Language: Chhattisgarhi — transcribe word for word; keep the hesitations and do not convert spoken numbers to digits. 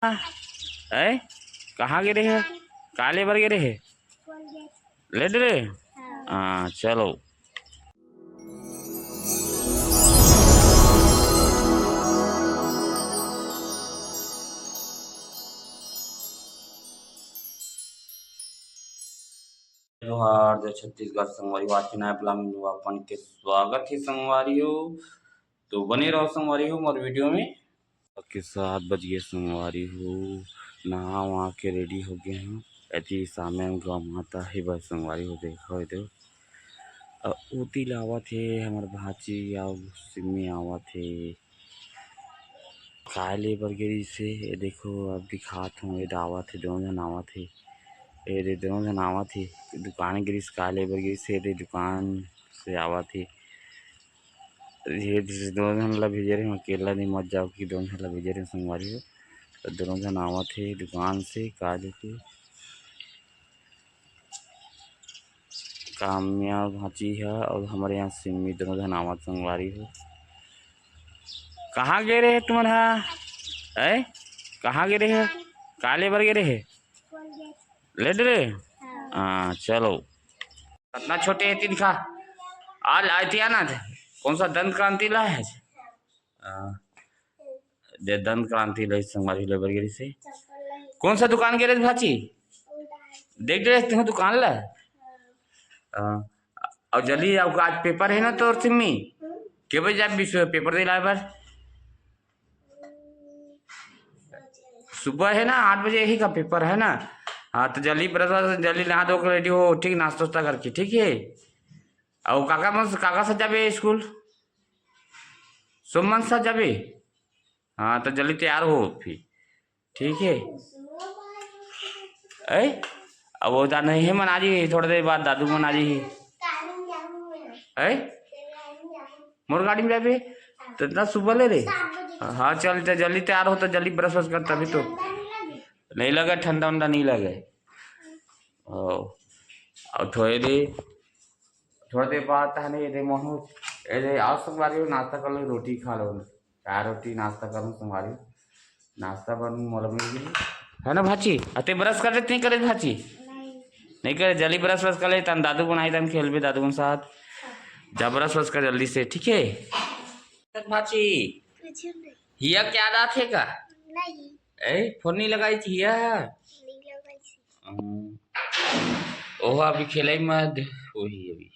ए, कहाँ गे रहे? का ले बर गे रहे? ले डरे? हाँ, चलो। जोहार, जय छत्तीसगढ़ संगवारी हो। आज के नया vlog में आप मन के स्वागत हे संगवारी हो। तो बने रहो संगवारी हो मोर video में। के सात बज गए संगवारी हो, नहा वहा के ready हो गए हैं। एती सामने में गौ माता हे बस संगवारी हो, देखो इधर। अब उती लावत हे हमर भांची, अउ सिमी आवत हे। काय ले बर गे रिहिसे, ये देखो, अब दिखात हूँ, ये आवत हे, दोनों झन आवत हे। ये दे, दोनों झन आवत हे, दुकान गे रिहिस, काय ले बर गे रिहिसे, ये दे, दुकान से आवत हे। ये दे, दोनों झन ला भेजे रहे, अकेला नहीं मत जाओ कि दोनों झन ला भेजे रहे संगवारी हो। तो दोनों झन आवत हे दुकान से, का लेके। काम्या भांची ह अउ हमर यहाँ सिमी दोनों झन आवत संगवारी हो। कहाँ गे रहे तुमन हा? ए? कहाँ गे रहे? का ले बर गे रहे? ले डरे? हाँ, चलो। इतना छोटे हे तिनखा। आज आए थे ना, कौन सा दंत क्रांति ला है? हाँ। दे दंत क्रांति ले संगवारी ले बर गे रिहिसे। कौन सा दुकान गे रहे भांची? देख डरे तू दुकान ला। हाँ। अउ जल्दी आओ, आज paper है ना तोर सिमी? के बजे जाबे विश्व paper दे लाए बर? सुबह है ना, आठ बजे यही का paper है ना। हाँ, तो जल्दी brush, जल्दी नहा धो के ready हो, ठीक, नाश्ता वास्ता करके, ठीक है? अउ काका मन, काका साथ जाबे स्कूल? सुमन साथ जाबे? हाँ, तो जल्दी तैयार हो फिर, ठीक है? ए, अब वो जाना है, मन आ जी, थोड़ी देर बाद दादू मन आ जी। ए, मोर गाड़ी में जाबे, तो इतना सुबह ले रे। हाँ, चल, चल, जल्दी तैयार हो, तो जल्दी brush व्रश कर, तभी तो। नहीं लगे, ठंडा उंडा नहीं लगे। ओ, अब थोड़ी देर, थोड़ी देर बाद है नहीं रे मोनू, ए रे, आओ संगवारी हो, नाश्ता कर लो, रोटी खा लो, चार रोटी नाश्ता करूँ संगवारी, नाश्ता बन मोला मिल गई। है ना भांची? अते brush कर देते, नहीं करे भांची? नहीं करे, जल्दी brush व्रश कर ले, तन दादू बनाई, तन खेलबे दादू के साथ। जा brush व्रश कर जल्दी से, ठीक है? भांची, कुछ नहीं। हिया क्या दात है का? नहीं। ए, phone नहीं लगाई थी हिया? नहीं लगाई थी। हम्म। ओहो, अभी खेलाई मत, वही अभी।